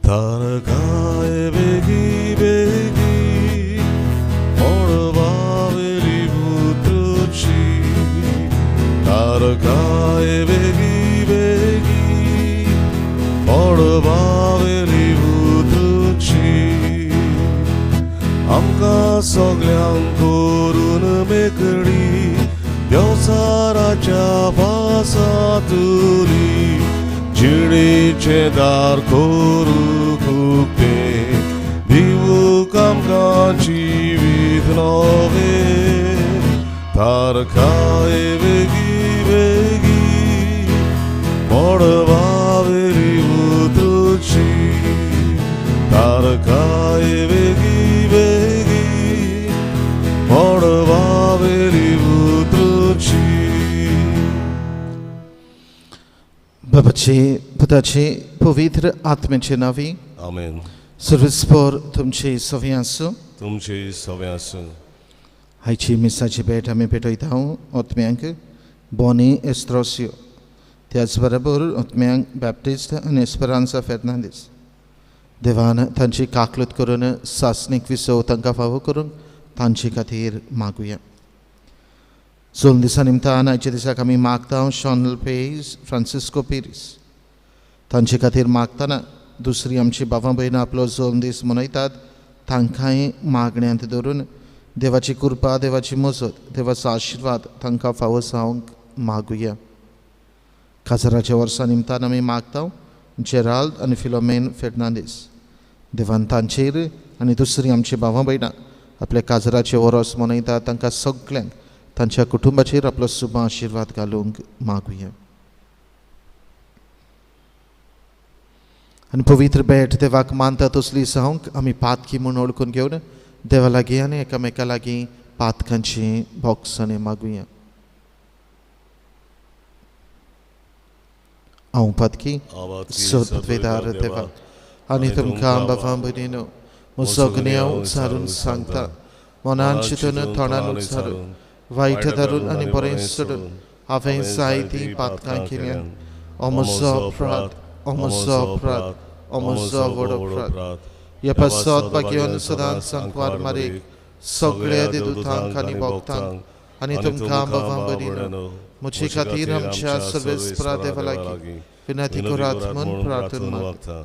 तारकाय बेगी बेगी मळबावेली उतरुची तारकाय बेगी बेगी मळबावेली उतरुची आमकां सगल्यांक करून मेकळी देवचाराच्या पासांतुली जिणेचें दार करूंक उक्तें दिवूंक आमकां जिवीत नवें तारकाय बेगी बेगी मळबावेली उतरुची तारकाय बेगी बेगी मळबावेली उतरुची. बाबाचे, पुताचे, पवित्र आत्म्याचे नावी. आमेन. सर्वेस्पोर तुमचे सवे आसूं. तुमचे सवे आसूं. आयची मिसाची भेट आमी भेटयता ओतम्यांक बोनी एस्त्रोसियो, त्याच बरोबर ओतम्यांक बॅप्टिस्ट आनी एस्पेरांसा फेर्नांदीस. देवान तांची काकलूत करून सासणीक विसव तांकां फावो करूंक तांचे खातीर मागुया. सोल दिसा निमतान आयच्या दिसाक आमी मागता शॉनल पेज, फ्रांसिस्को पिरीस तांचे खातीर मागतना दुसरी आमची बाबा भयणां आपलो जोल दीस मनयतात, तांकांय मागण्यांत धरून देवाची कृपा, देवाची मजत, देवाचो आशिर्वाद तांकां फावो जावंक मागुया. काजाराच्या वर्सा निमतान आमी मागता जेराल्द आनी फिलोमेन फेर्नांदीस. देवान तांचेर आनी दुसरी आमची भावां भयणां आपल्या काजाराचे वरोस मनयतात, तांकां सगल्यांक तांच्या कुटुंबाचेर आपलो सुबा आशिर्वाद घालूंक मागुया. आनी पवित्र भेट देवाक मानता तसली जावंक आमी पातकी म्हूण वळखून घेवन देवा लागीं आनी एकामेका लागीं पातकांची भोगसणी मागुया. हांव पातकी सदवेदार देवा आनी तुमकां बाबा भयणीनो म्हजो गुन्यांव उच्चारून सांगता, मनान चिंतून तोंडान उच्चारून वायट धरून आनी बरें सोडून हांवें जायतीं पातकां केल्यात. हो म्हजो अपराध, हो म्हजो अपराध, हो म्हजो व्हड अपराध. ह्या पासत भाग्यान सदांच सांकवार मारीक सगळ्या देवदूतांक आनी भक्तांक आनी तुमकां बाबा भयणीनो म्हजे खातीर आमच्या सर्वेस्परा देवा लागीं विनंती करात म्हूण प्रार्थना मागता.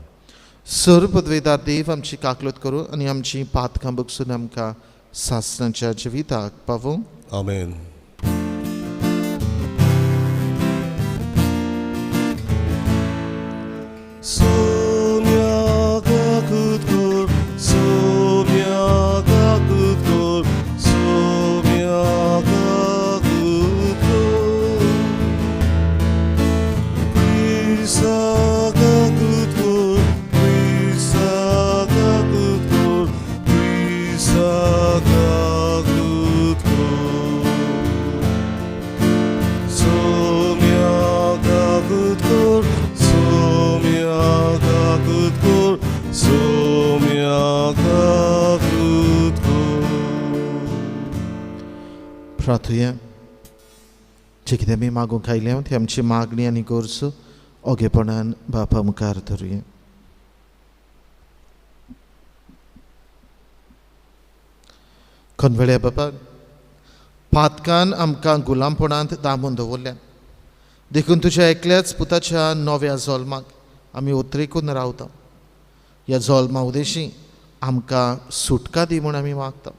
सर पदवेदार देव आमची काकलूत करूं आनी आमची पातकां बगसून आमकां सासणाच्या जिविताक पावूं. आमेन. सोम्या काकूत कर, सोम्या काकूत कर, सोम्या काकूत कर. क्रिस्ता काकूत कर, क्रिस्ता काकूत कर, क्रिस्ता काकूत कर. सोम्या काकूत कर, सोम्या काकूत कर, सोम्या काकूत कर. प्रार्थुया. जे कितें आमी मागूंक आयल्या ती आमची मागणी आनी गरजो ओगेपणान बापा मुखार धरुया. खनवेळ्या बापा, पातकान आमकां गुलामपणांत दामून दवरल्या, देखून तुज्या एकल्याच पुताच्या नव्या जल्माक आमी उतरेकून रावता. ह्या जल्मा उदेशी आमकां सुटका दी म्हूण आमी मागता.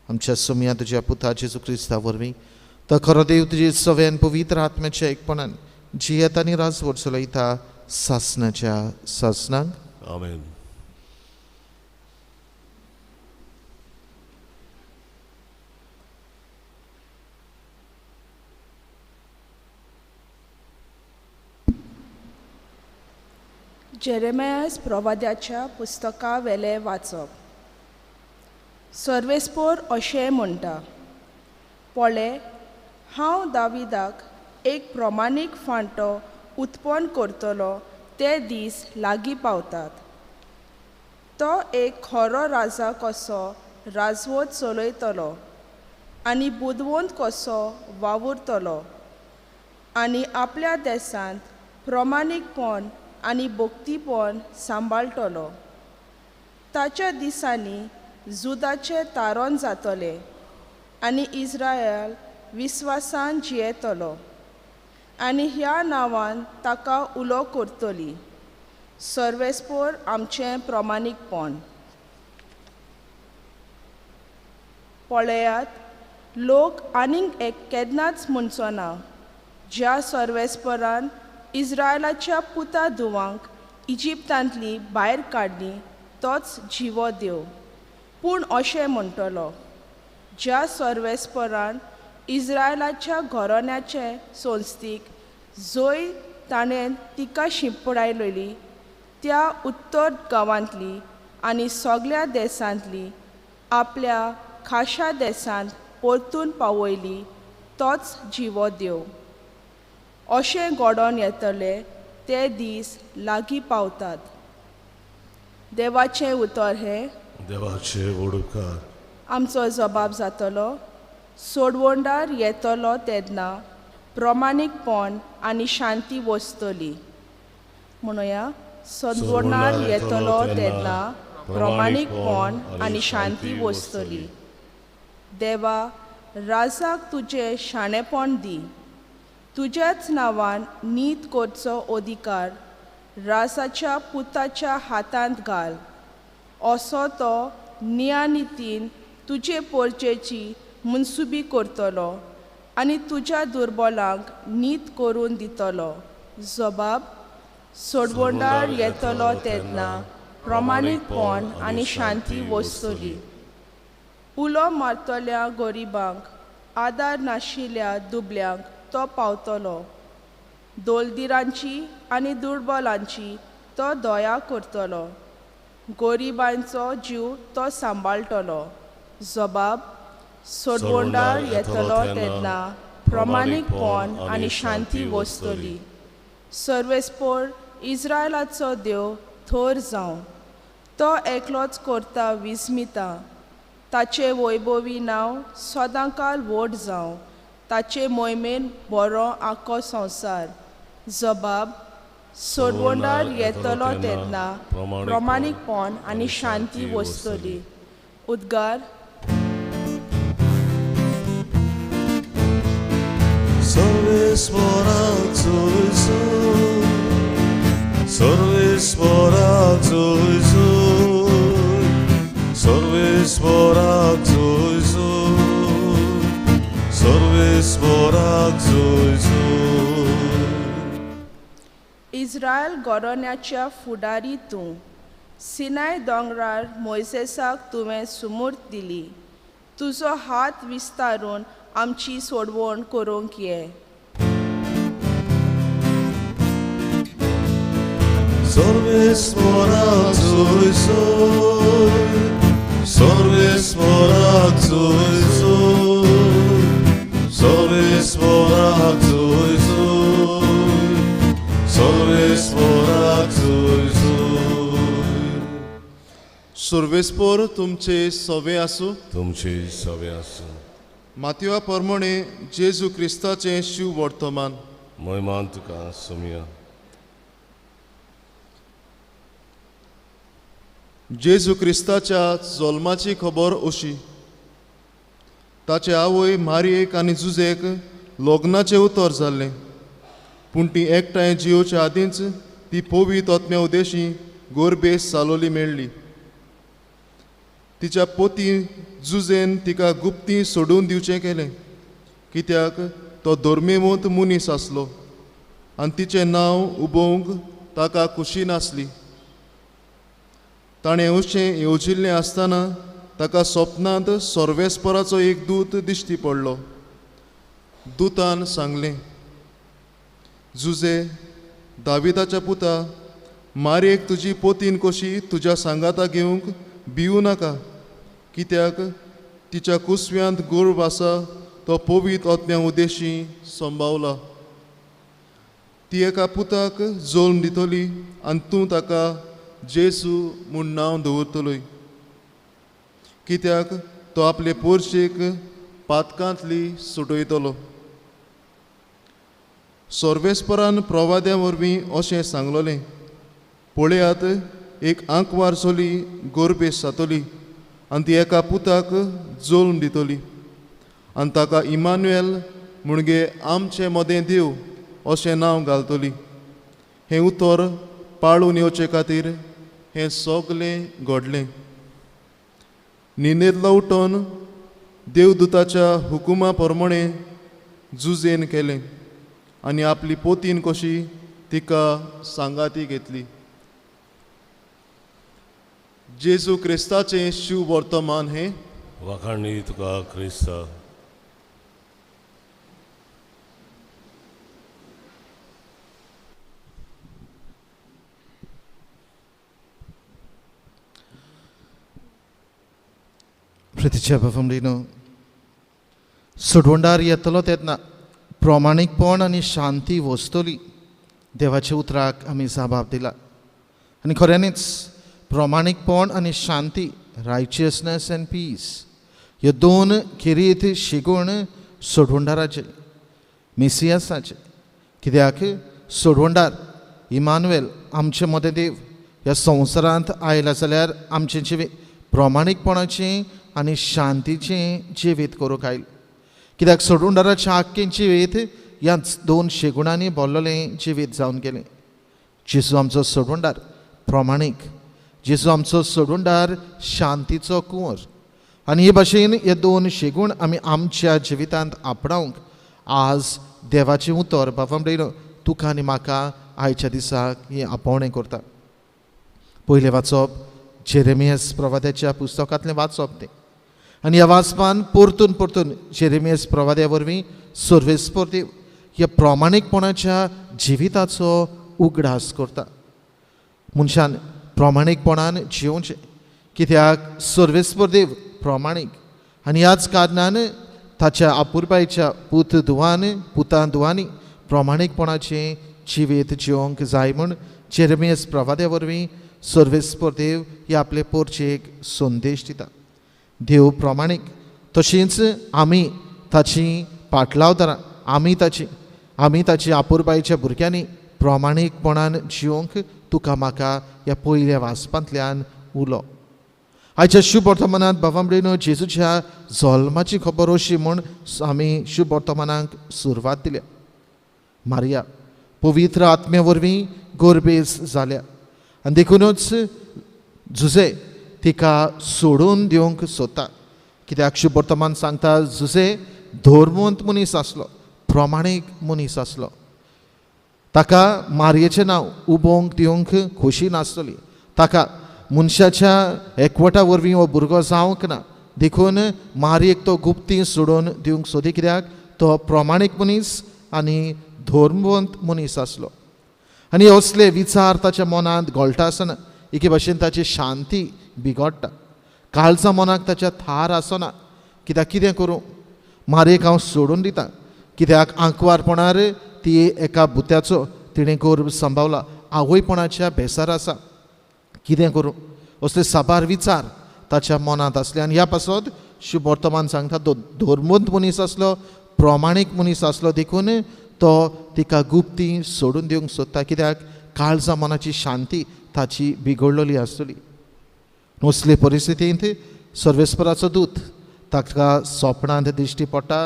आमच्या सोमया तुज्या पुता जेजू क्रिस्ता वरवीं तो खरो देव तुजी सव्यान पवित्र आत्म्याच्या एकपणान जियेत आनी राजवट चलयता सासणाच्या सासणाक. आमेन. जेरेमियास प्रवाद्याच्या पुस्तका वेलें वाचप. सर्वेस्पोर अशें म्हणटा, पळय हांव दाविदाक एक प्रमाणीक फांटो उत्पन्न करतलो, ते दीस लागीं पावतात. तो एक खरो राजा कसो राजवट चलयतलो आनी बुदवंत कसो वावुरतलो आनी आपल्या देशांत प्रमाणीकपण आनी भक्तीपण सांबाळटलो. ताच्या दिसांनी जुदाचें तारण जातलें आनी इस्रायल विस्वासान जियेतलो आनी ह्या नांवान ताका उलो करतली, सर्वेस्पोर आमचें प्रमाणीकपण. पळयात, लोक आनीक एक केन्नाच म्हणचो ना, ज्या सर्वेस्परान इस्रायलाच्या पुता धुवांक इजिप्तांतली भायर काडली तोच जिवो देव. पूण अशें म्हणटलो, ज्या सर्वेस्परान इस्रायलाच्या घराण्याचे संस्थीक जंय ताणें तिका शिंपडायलेली त्या उत्तर गांवांतली आनी सगळ्या देशांतली आपल्या खाशा देशांत परतून पावयली तोच जिवो देव. अशें घडोवन येतले ते दीस लागीं पावतात. देवाचें उतर हें देवाचे वडुकार. आमचो जबाब जातलो, सोडवणदार येतलो तेन्ना प्रमाणीकपण आनी शांती वसतली. म्हणुया, सोडवणदार येतलो तेन्ना प्रमाणीकपण आनी शांती वसतली. देवा, राजाक तुजें शाणेपण दी, तुज्याच नांवान नीत करचो अधिकार राजाच्या पुताच्या हातांत घाल. असो तो नियानितीन तुजे पोरचेची मनसुबी करतलो आनी तुज्या दुर्बलांक नीत करून दितलो. जबाब, सोडवणदार येतलो तेन्ना प्रमाणीकपण आनी शांती वसतली. उलो मारतल्या गरिबांक, आदार नाशिल्ल्या दुबल्यांक तो पावतलो. दोलदिरांची आनी दुर्बलांची तो दया करतलो. गरिबांचो जीव तो सांबाळटलो. जबाब, सोडवणदार येतलो तेन्ना प्रमाणीकपण आनी शांती वसतली. सर्वेस्पोर इस्रायलाचो देव थोर जावं, तो एकलोच करता विस्मिता. ताचें वैभवी नांव सदांकाल व्हड जावं, ताचे मोहिमेन बरो आख्खो संवसार. जबाब, सोडवणदार येतलो तेन्ना प्रमाणीकपण आनी शांती वसतली. उद्गार. सर्वेस्पराक जोय, सर्वेस्पराक जोय, सर्वेस्पराक जोय, सर्वेस्पराक जोय. इस्रायल घराण्याच्या फुडारी तूं, सिनाय दोंगरार मोयसेसाक तुवें सुमूर्त दिली. तुजो हात विस्तारून आमची सोडवण करूंक ये. सर्वेस्पराक जोय, सर्वेस्पराक जोय, सर्वेस्पराक जोय, सर्वेस्पराक जोय. सर्वेस्पोर तुमचे सवे आसूं. तुमचे सवे आसूं. मातवा प्रमाणे जेजू क्रिस्ताचें शिव वर्तमान. महिमान तुका सोमिया. जेजू क्रिस्ताच्या जल्माची खबर अशी, ताचे आवय मारयेक आनी जुजेक लग्नाचें उतर जाल्लें, पूण ती एकठांय जियोच्या आदींच ती पवित्र आत्म्या उदेशी गोरबेस चालोली मेळ्ळी. तिच्या पोती जुजेन तिका गुप्ती सोडून दिवचें केलें, कित्याक तो धर्मेवंत मनीस आसलो आनी तिचें नांव उबोवंक ताका खुशी नासली. ताणें अशें येवजिल्लें आसतना ताका सपनांत सर्वेस्पराचो एक दूत दिश्टी पडलो. दुतान सांगलें, जुजे, दाविदाच्या पुता, मारयेक तुजी पोतीन कशी तुज्या सांगाता घेवंक भिवू नाका, कित्याक तिच्या कुसव्यांत गर्भ आसा तो पवित्र आत्म्या उदेशी संभावला. ती एका पुताक जल्म दितली आनी तूं ताका जेजू म्हूण नांव दवरतलोय, कित्याक तो आपले पोरशेक पातकांतली सुटयतलो. सर्वेस्परान प्रवाद्या वरवीं अशें सांगलोलें, पळयात, एक आंकवार चली गोरबेस जातली आनी ती एका पुताक जल्म दितली आनी ताका इमानुएल म्हणजे आमचे मदें देव अशें नांव घालतली। हें उतर पाळून येवचे खातीर हें सगलें घडलें। न्हिदेंतलो उठोन देवदूताच्या हुकुमा प्रमाणे जुजेन केलें आनी आपली पोतीन कशी तिका सांगाती घेतली। जेजू क्रिस्ताचें शिव वर्तमान हें। वाखाणी तुका क्रिस्ता। प्रतिच्या भावंडीनो, सोडवंडार येतलो तेन्ना प्रामाणीकपण आनी शांती वसतली देवाच्या उतराक आमी जबाब दिला आनी खऱ्यांनीच प्रामाणीकपण आनी शांती, रायचियसनेस एंड पीस, ह्यो दोन खेरीत शिगूण सोडवंडाराचे, मेसियासाचे। कित्याक सोडवंडार इमानुएल आमचे मदें देव ह्या संवसारांत आयला जाल्यार आमचें जिवीत प्रामाणीकपणाचें आनी शांतीचें जिवीत करूंक आयल। कित्याक सोडवंडाराचें आख्खें जिवीत ह्या दोन शेगुणांनी भरलेलें जिवीत जावन गेलें। जेजू आमचो सोडवंडार प्रामाणीक, जेजू आमचो सोडवंडार शांतीचो कुंवर आनी हे भाशेन हे दोन शेगूण आमी आमच्या जिवितांत आपणावंक आज देवाचें उतर बाबा तुका आनी म्हाका आयच्या दिसाक हें आपोवणें करता। पयलें वाचप जेरेमियस प्रवाद्याच्या पुस्तकांतलें वाचप तें आनी ह्या वाचपान परतून परतून जेरेमियस प्रवाद्या वरवीं सर्वेस्पर देव ह्या प्रामाणीकपणाच्या जिविताचो उगडास करता। मनशान प्रामाणीकपणान जिवचें, कित्याक सर्वेस्पर देव प्रामाणीक आनी ह्याच कारणान ताच्या आपुरपायच्या पूत धुवान पुतां धुवांनी प्रामाणीकपणाचें जिवीत जिवंक जाय म्हूण जेरेमियस प्रवाद्या वरवीं सर्वेस्पर देव हे आपले पोरचेक संदेश दिता। देव प्रामाणीक, तशेंच आमी ताची पाटलावदारां, आमी ताची आपुरबायेच्या भुरग्यांनी प्रामाणीकपणान जिवंक तुका म्हाका ह्या पयल्या वाचपांतल्यान उलो। आयच्या शुभ वर्तमानांत बाबा जेजूच्या जल्माची खबर अशी म्हूण आमी शुभ वर्तमानाक सुरवात दिल्या। मारिया पवित्र आत्म्या वरवीं गोरबेज जाल्या आनी देखुनूच जुजे तिका सोडून दिवंक सोदता। कित्याक शुभ वर्तमान सांगता जुजे धर्मवंत मनीस आसलो, प्रामाणीक मनीस आसलो, ताका मारयेचें नांव उबोवंक दिवंक खोशी नासतली, ताका मनशाच्या एकवटा वरवीं हो भुरगो जावंक ना, देखून मारयेक तो गुप्ती सोडून दिवंक सोदी। कित्याक तो प्रामाणीक मनीस आनी धर्मवंत मनीस आसलो आनी असले विचार ताच्या मनांत घोळटा आसना एके भाशेन ताची शांती बिगडटा, काळजा मनाक ताच्या थार आसना। कित्याक कितें करूं, मारयेक हांव सोडून दिता, कित्याक आंकवारपणार ती एका भुत्याचो तिणें गर्भ सांबावला, आवयपणाच्या बेसार आसा, कितें करूं, असले साबार विचार ताच्या मनांत आसले आनी ह्या पासत शुभ वर्तमान सांगता तो धर्मवंत मनीस आसलो, प्रामाणीक मनीस आसलो, देखून तो तिका गुप्ती सोडून दिवंक सोदता। कित्याक काळजा मनाची शांती ताची बिगडलेली आसतली। असले परिस्थितींत सर्वेस्पराचो दूत ताका सोपणांत दिश्टी पडटा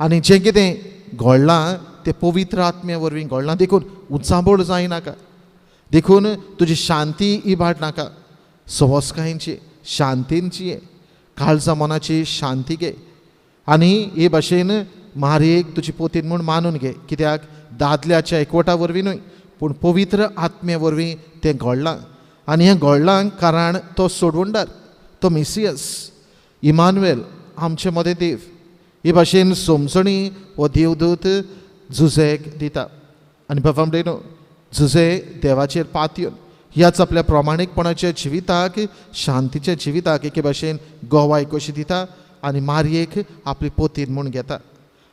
आनी जें कितें घडलां तें पवित्र आत्म्या वरवीं घडलां, देखून उचांबळ जायनाका, देखून तुजी शांती इबाड नाका, सवस्कायेची शांतींची काळजा मनाची शांती घे आनी हे भाशेन मारयेक तुजी पोतीन म्हूण मानून घे। कित्याक दादल्याच्या एकवटा वरवीं न्हय पूण पवित्र आत्म्या वरवीं तें घडलां आनी हें घडलां कारण तो सोडवणदार, तो मेसियस इमानुएल आमचे मदें देव। हे भाशेन समजणी हो देवदूत जुजेक दिता आनी बाबा न्हू जुजे देवाचेर पातयेवन ह्याच आपल्या प्रामाणीकपणाच्या जिविताक, शांतीच्या जिविताक एके भाशेन गोवाय कशी दिता आनी मारयेक आपली पोतीन म्हूण घेता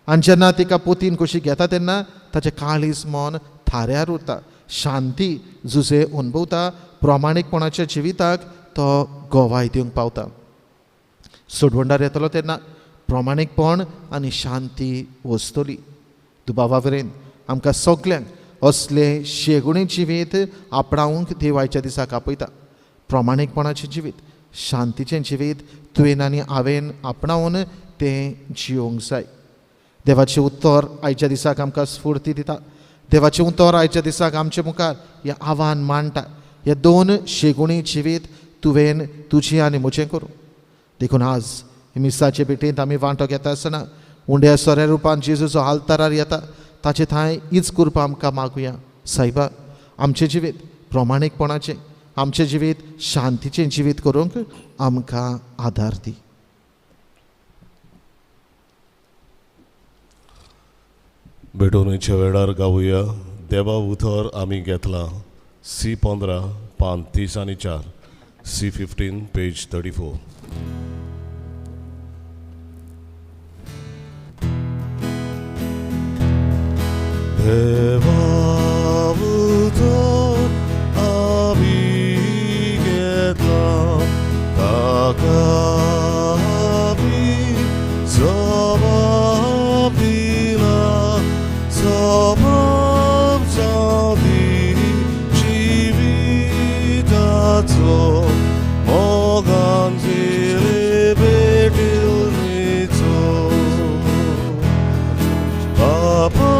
आनी जेन्ना तिका पोतीन कशी घेता तेन्ना ताचें काळीज मन थाऱ्यार उरता, शांती जुजे अनुभवता, प्रामाणीकपणाच्या जिविताक तो गोवाय दिवंक पावता। सोडवणदार येतलो तेन्ना प्रामाणीकपण आनी शांती वसतली। दुबावा वरेन आमकां सगल्यांक असले शेगुणी जिवीत आपणावंक देव आयच्या दिसाक आपयता. प्रमाणीकपणाचें जिवीत, शांतीचें जिवीत तुवें आनी हांवें आपणावन तें जिवंक जाय. देवाचें उतर आयच्या दिसाक आमकां स्फूर्ती दिता. देवाचें उतर आयच्या दिसाक आमचे मुखार हें आव्हान मांडटा. हे दोन शेगुणी जिवीत तुवें तुजें आनी म्हजें करूं. देखून आज मिसाचे भेटेंत आमी वांटो घेता आसतना उंड्या सोऱ्या रुपान जेजूचो आल्तारार येता ताचे थंय हीच कृपा आमकां मागुया. सायबा, आमचें जिवीत प्रमाणीकपणाचें, आमचें जिवीत शांतीचें जिवीत करूंक आमकां आदार दी. भेटवणेच्या वेळार गावया देवा उतर आमी घेतला. सी 15 पान 30 आनी 4, सी 15 पेज 34. देवा उतर आमी घेतला ताका आमी जबाब दिला, जबाब जावं जिविताचो मोगान झिले भेटिल्लीचो. बापा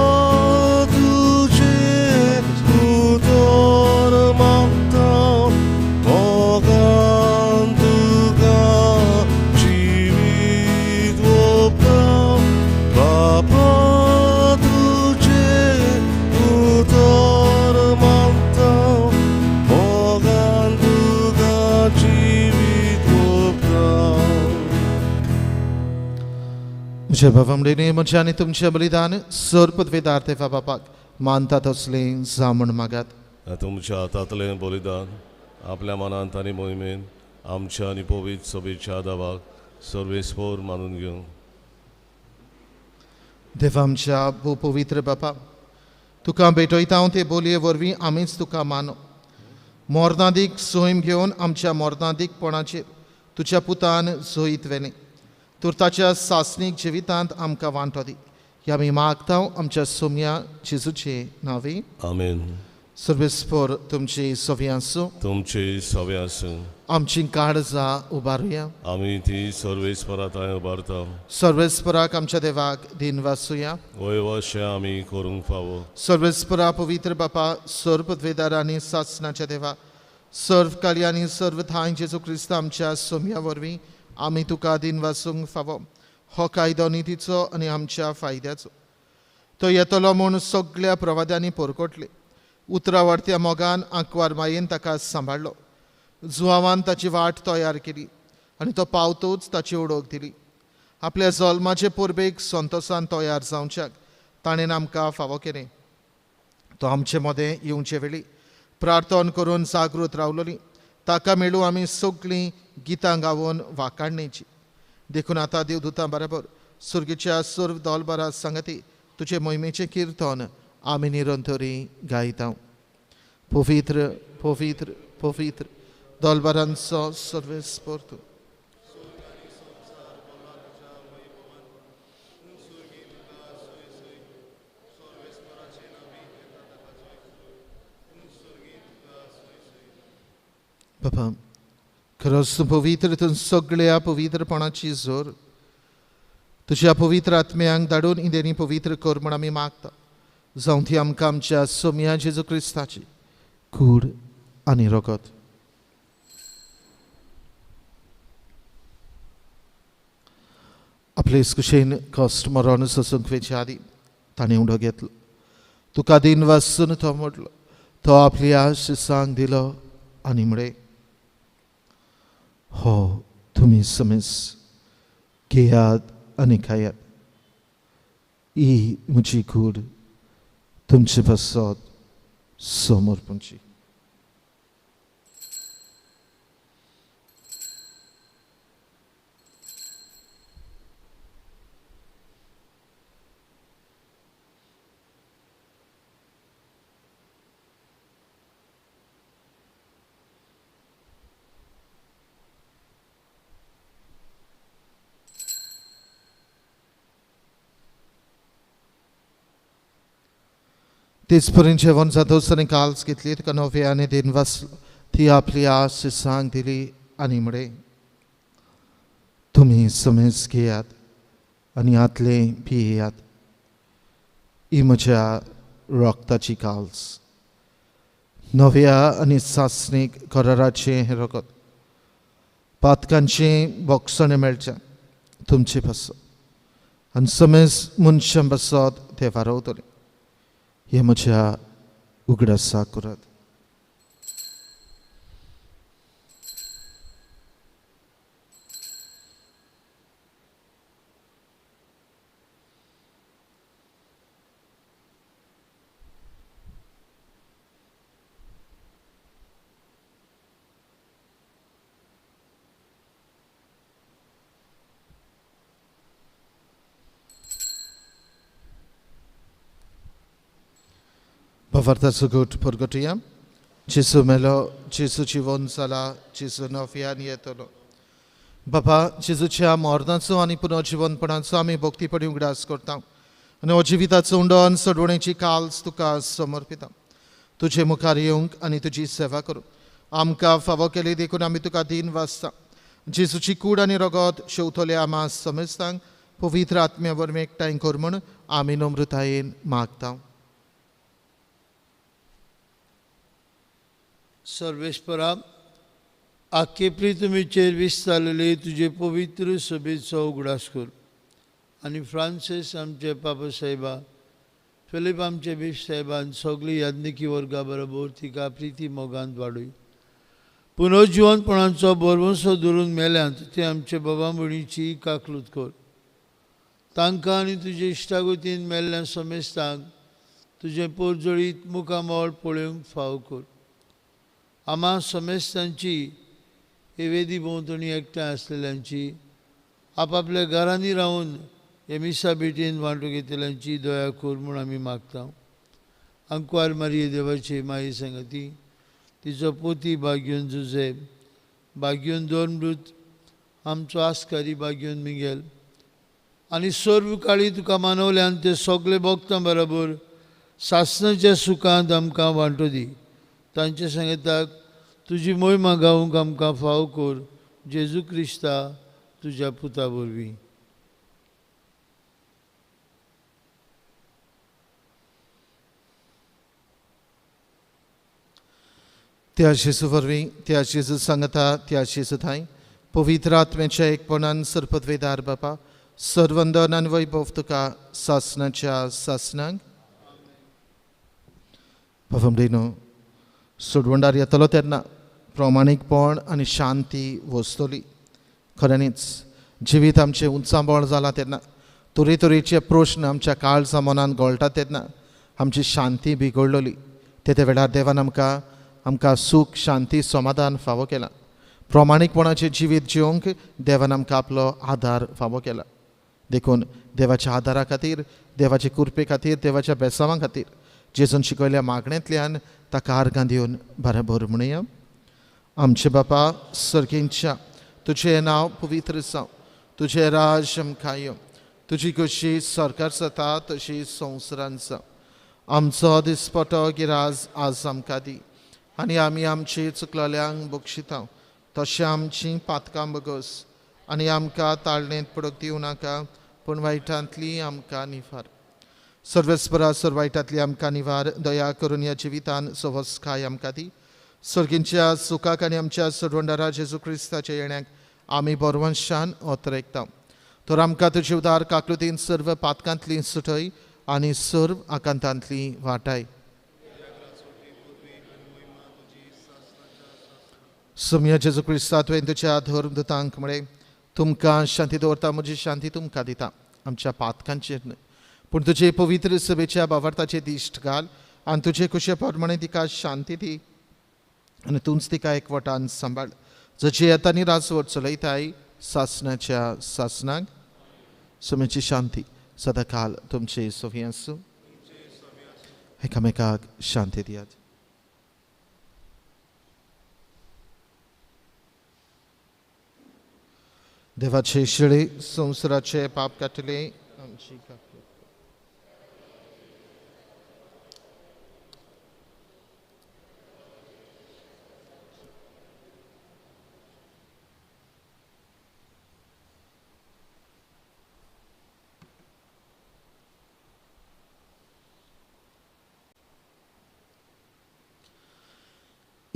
तुजें उतर मागता मोगान तुका जिवीत ओंपता. बापा तुजें उतर मागता मोगान तुका जिवीत ओंपता. म्हज्या भावा म्हज्या आनी तुमचें बलिदान सर पदवेदार देवा बापाक मानतात असलें जावं म्हूण मागात. तुमच्या हातांतलें बलिदान आपल्या मनांत आनी मोहिमेन आमच्या आनी पवित्र सभेच्या दावाक सर्वेस्पोर मानून घेवं. देवा आमच्या भोव पवित्र बापा, तुका भेटयता हांव ते बोलये वरवीं आमीच तुका मानो. मोर्नादीक सोयम घेवन आमच्या मोर्नादीकपणाचेर तुज्या पुतान जोयीत व्हेलें. तर ताच्या सासणीक जिवितांत आमकां वांटो दी. ह्या आमी मागता आमच्या सोम्या जेजूचे नांवे. आमेन. सर्वेस्पोर तुमची सवी आसूं. तुमची सवी आसूं. आमची काळजां उबारुया. आमी ती सर्वेस्परा थंय उबारता. सर्वेस्पराक आमच्या देवाक दिन वासुया. वय अशें आमी करूंक फावो. सर्वेस्परा पवित्र बापा, सर्व पदवेदार आनी सासणाच्या देवा, सर्व काली आनी सर्व थांय जेजू क्रिस्त आमच्या सोम्या वरवीं आमी तुका दिन वासूंक फावो. हो कायदो नितीचो आनी आमच्या फायद्याचो. तो येतलो म्हूण सगळ्या प्रवाद्यांनी पोरकोटले. उतरां वाडत्या मोगान आंकवार मायेन ताका सांबाळ्ळो. जुवावान ताची वाट तयार केली आनी तो पावतोच ताची उडोक दिली. आपल्या जल्माचे परबेक संतोसान तयार जावच्याक ताणें आमकां फावो केलें. तो आमचे मदें येवचे वेळी प्रार्थना करून जागृत रावलोली. ताका मेळूं आमी सगळीं गितां गावोन वाकाडणेची. देखून आतां देवदूतां बराबर सुर्गीच्या सर्व दोलबारा सांगती तुजे मोहिमेचें किर्तन आमी निरंतरी गायता. पवित्र पवित्र पवित्र दोलबारांचो सर्वेस्पोर तूं. बाबा, खरोच तूं पवित्र, तूं सगळ्या पवित्रपणाची जोर. तुज्या पवित्र आत्म्यांक धाडून इंदेनी पवित्र कर म्हूण आमी मागता. जावं ती आमकां आमच्या सोम्या जेजू क्रिस्ताची कूड आनी रगत. आपले कुशेन कश्ट मरण सोसूंक वेचे आदीं ताणें उडो घेतलो. तुका दिन वासून तो म्हटलो. तो आपल्या शिसांक दिलो आनी म्हळें, हो तुमी समेस घेयात आनी खायात. ही म्हजी कूड तुमचे पासत समर्पणची. तेच परीन जेवण जातोच आनी काल्स घेतली, तुका नवे आनी दिन वाचलो, ती आपली आस सांग दिली आनी म्हळें, तुमी समेज घेयात आनी हातले पियेयात, ही म्हज्या रक्ताची काल्स, नव्या आनी सासणीक कराराचें हें रगत, पातकांचें बोगसणें मेळचें तुमचे पासत आनी समेज मनशां पासत तें वारवतलें. हें म्हज्या उगडासाक करात. भावार्थाचो गोट परगटुया. जेजू मेलो, जेजू जिवन जाला, जेजू नव्यान येतलो. बाबा, जेजूच्या मरणाचो आनी पुनर्जिवनपणाचो आमी भक्तीपणी उगडास करता आनी हो जिविताचो उंडो आनी सोडवणेची काल्स तुका समर्पिता. तुजे मुखार येवंक आनी तुजी सेवा करूंक आमकां फावो केली देखून आमी तुका दीन वाचता. जेजूची कूड आनी रगत शेवतले आमा समेस्तांक पवित्र आत्म्या वरवीं एकठांय कर म्हूण आमी नम्रतायेन मागता. सर्वेस्परा, आख्खे पृथ्वीचेर विस्तारलेले तुजे पवित्र सभेचो उगडास कर आनी फ्रांसीस आमचे पापा साहेबा, फिलीप आमचे बीफ साहेबान सगळी याज्ञिकी वर्गा बरोबर तिका प्रिती मोगांत वाडय. पुनर्जिवनपणाचो बरवंसो धरून मेल्यांत ते आमचे बाबा भयणीची काकलूत कर. तांकां आनी तुजे इश्टागतीन मेल्ल्या समेस्तांक तुजें पोरजळीत मुखामळ पळोवंक फाव कर. आमा समेस्तांची हे वेदी भोंवतणी एकठांय आसलेल्यांची, आपापल्या घरांनी रावन हे मिसा भेटेन वांटो घेतल्यांची दया कर म्हूण आमी मागता. आंकवार मारये देवाचे माये संगती, तिचो पोती बाग्योन जुझे, बाग्योन दोन मृत, आमचो आस्कारी बाग्योन मिगेल आनी सर्व काळी तुका मानवल्यान ते सगळे भक्तां बरोबर सासणाच्या सुखांत आमकां वांटो दी. तांचे सांगताक तुजी मोहिमा गावंक आमकां फाव कर, जेजू क्रिस्ता तुज्या पुता वरवीं. त्या जेजू वरवीं, त्या जेजू सांगता, त्या जेजू थांय पवित्र आत्म्याच्या एकपणान सरपदवेदार बापा, सर्वंदन आनी वैभव तुका सासणाच्या सासणाक. भावंडिनो, सोडवणदार येतलो तेन्ना प्रमाणीकपण आनी शांती वसतली. खऱ्यांनीच जिवीत आमचें उंचाबळ जालां तेन्ना, तरेतरेचे प्रश्न आमच्या काळजा मनान घोळटा तेन्ना आमची शांती बिगडलोली. ते वेळार देवान आमकां आमकां सूख, शांती, समाधान फावो केलां. प्रमाणीकपणाचें जिवीत जिवंक देवान आमकां आपलो आदार फावो केला. देखून देवाच्या आदारा खातीर, देवाचे कृपे खातीर, देवाच्या बेसांवा खातीर जेजून शिकयल्या मागण्यांतल्यान ताका आर्गां दिवन बरोबर म्हणया. आमचे बापा सर्गींच्या, तुजें नांव पवित्र जावं, तुजें राज आमकां येवं, तुजी कशी सरकार जाता तशी संवसारांत जावं. आमचो दिसपटो गिराज आज आमकां दी आनी आमी आमची चुकलेल्यांक बक्षिता तशें आमची पातकां बगस आनी आमकां ताळणेंत पडूंक दिवं नाका, पूण वायटांतली आमकां निवार. सर्वेस्परा सर वायटांतली आमकां निवार, दया करून ह्या जिवितान सवसकाय आमकां दी. सर्गींच्या सुखाक आनी आमच्या सरवंडारा जेजू क्रिस्ताच्या येण्याक आमी बरवंशान ओतरेकता. तर आमकां तुजे उदार काकलुतीन सर्व पातकांतली सुटय आनी सर्व आकांतांतली वाटाय. सोमया जेजू क्रिस्ता तुवें तुज्या धर्मदूतांक म्हळें, तुमकां शांती दवरता, म्हजी शांती तुमकां दिता, आमच्या पातकांचेर न्हय पूण तुजे पवित्र सभेच्या बावार्थाचे दिश्ट घाल आनी तुजे कुशे प्रमाणे तिका शांती दी आनी तूंच तिका एकवटान सांबाळ, जशी येता आनी राजवट चलयताय सासणाच्या सासणाक. सोम्याची शांती सदांकाल तुमचे सोफी आसूं. एकामेकाक शांती दियात. देवाचे शिळे संवसाराचे पाप काडटले आमची काकलूत.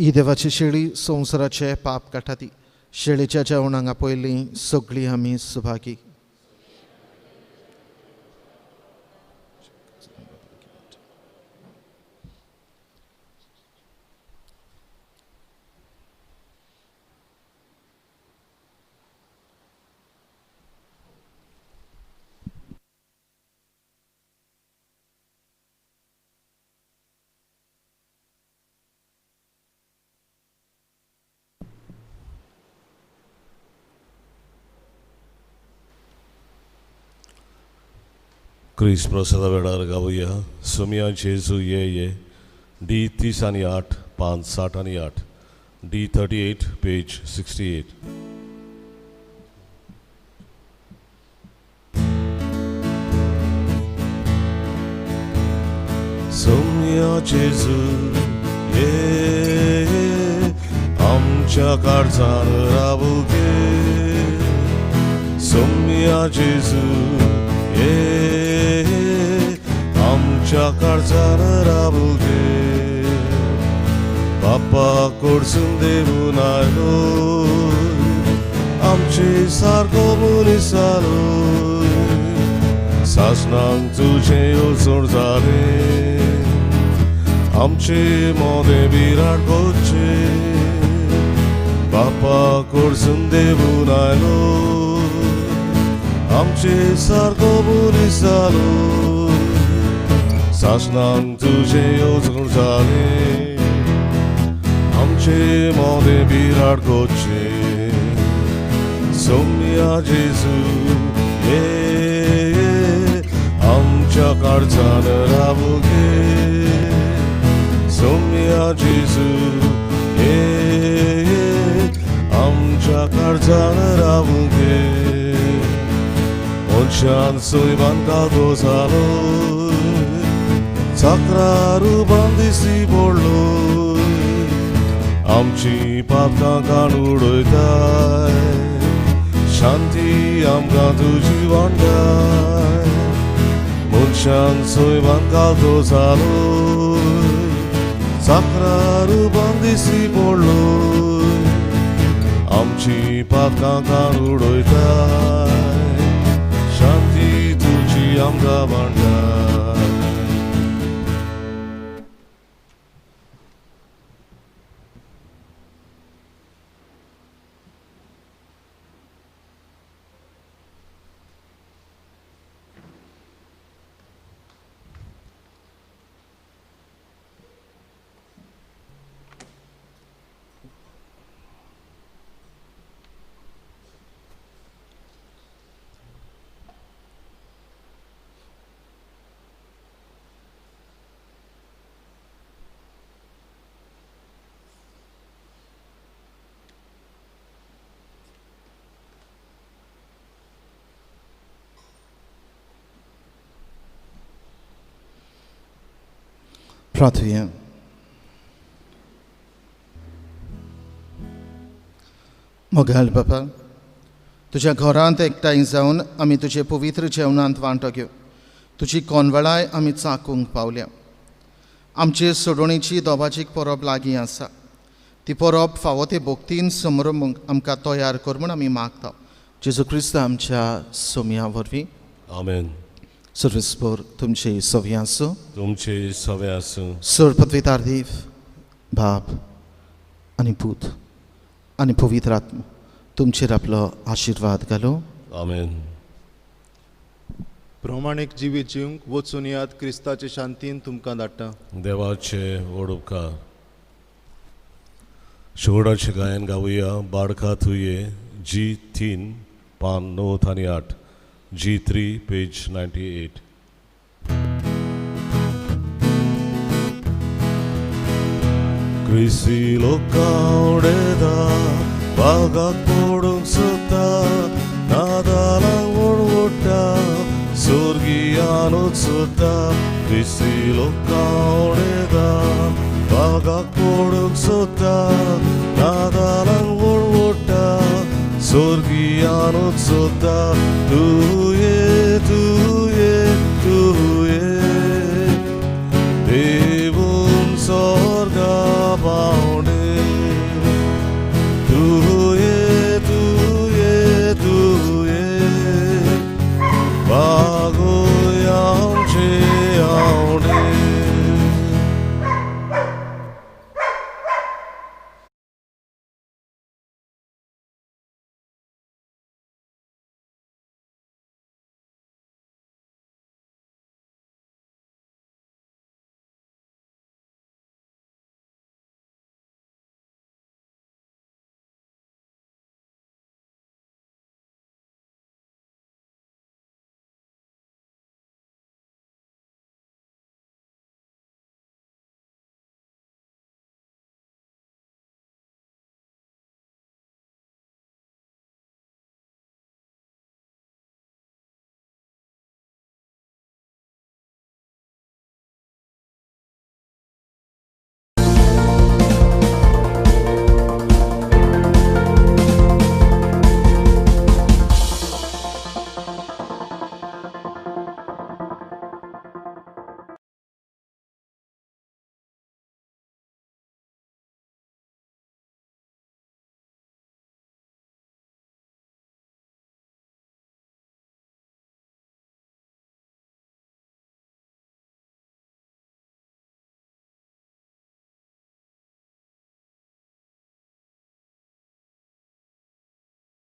ही देवाची शेळी संवसाराचे पाप काडटा ती शेळीच्या जेवणाक आपयलीं सगळीं आमी सुभागी. क्रिस प्रसादा वेळार गावया सोमिया जेजू ये ये डी 30 आनी 8 पान 60 आनी 8 डी 38 पेज 68. सोमिया जेजू ये आमच्या काळजान रावू गे. सोमिया जेजू ये आमच्या काळजान रावू गे. बापा कडसून देवून आयलो आमचे सारको मनीस जालो. सासणाक तुजें येवजण जालें आमचे मोदें विराट करचें. बापा कडसून देवून आयलो आमचे सारको मनीस जालो. सासणाक तुजें येवजण जालें आमचे मोदें विराट करचें. सोमिया जेजू ये आमच्या काळजान रावू गे. सोमिया जेजू ये आमच्या काळजान रावू गे. मनशान सोयबान कागो जालो चाकरा रुबान दिसी पडलो. आमची पातकां काण उडयताय शांती आमकां तुजी वांटाय. मनशान सोयबान कागो जालो चाकरा रुबान दिसी पडलो. आमची पातकां काण उडयताय शांती तुजी आमकां वांटाय. प्रार्थुया. मोगाल बापा, तुज्या घरांत एकठांय जावन आमी तुजे पवित्र जेवणांत वांटो घेव. तुजी कोनवळाय आमी चाकूंक पावल्या. आमचे सोडोवणेची दोबाजीक परब लागीं आसा. ती परब फावो ते भक्तीन समरंभूंक आमकां तयार कर म्हूण आमी मागता. जेजू क्रिस्त आमच्या सोमया वरवीं. आमेन. सर्वेस्पर तुमचे सवे आसूं. तुमचे सवे आसूं. सर पदवीदार देव बाप आनी पूत आनी पवित्र आत्मा तुमचेर आपलो आशिर्वाद घालूं. आमेन. प्रमाणीक जिवीत जिवंक वचून याद क्रिस्ताचे शांतीन तुमकां धाडटा. देवाचे व्हड उपकार. शेवटाचें गायन गावया बाडका तुये जी 3 पान 9 आनी 8 जी 3 पेज 98. क्रिस्ती लोकां उडयता बागाक पडूंक सोदता नादालांक वडवडटा स्वर्गियानूच सोदता. क्रिस्ती लोकां उडयता